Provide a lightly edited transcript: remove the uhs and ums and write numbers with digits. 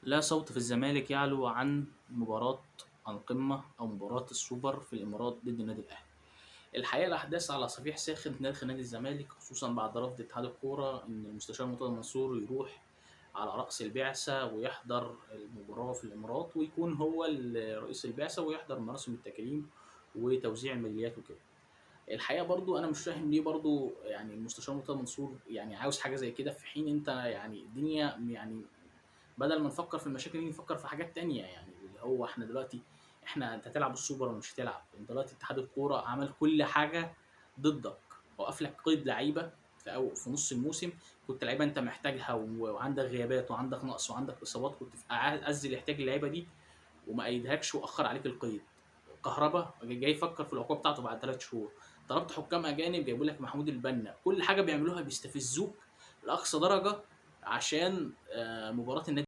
لا صوت في الزمالك يعلو عن مباراة القمة أو مباراة السوبر في الإمارات ضد النادي الأهلي. الحقيقة الأحداث على صفيح ساخن داخل نادي الزمالك، خصوصا بعد رفض اتحاد الكورة إن المستشار مرتضى منصور يروح على رأس البعثة ويحضر المباراة في الإمارات، ويكون هو رئيس البعثة ويحضر مراسم التكريم وتوزيع الميداليات وكده. الحقيقة برضو أنا مش فاهم ليه برضو يعني المستشار مرتضى منصور يعني عاوز حاجة زي كده، في حين أنت يعني الدنيا يعني بدل ما نفكر في المشاكل دي نفكر في حاجات تانية. يعني اللي هو احنا دلوقتي احنا انت هتلعب السوبر ولا مش هتلعب؟ انت دلوقتي اتحاد الكورة عمل كل حاجة ضدك، وقف لك قيد لعيبة في نص الموسم، كنت لعيبة انت محتاجها وعندك غيابات وعندك نقص وعندك اصابات، كنت في عز الاحتياج للعيبة دي وما ايدهكش واخر عليك القيد. كهربا جاي يفكر في العقوبة بتاعته بعد 3 شهور، طلبت حكام اجانب جايبوا لك محمود البنا، كل حاجة بيعملوها بيستفزوك لاقصى درجه عشان مباراة النادي.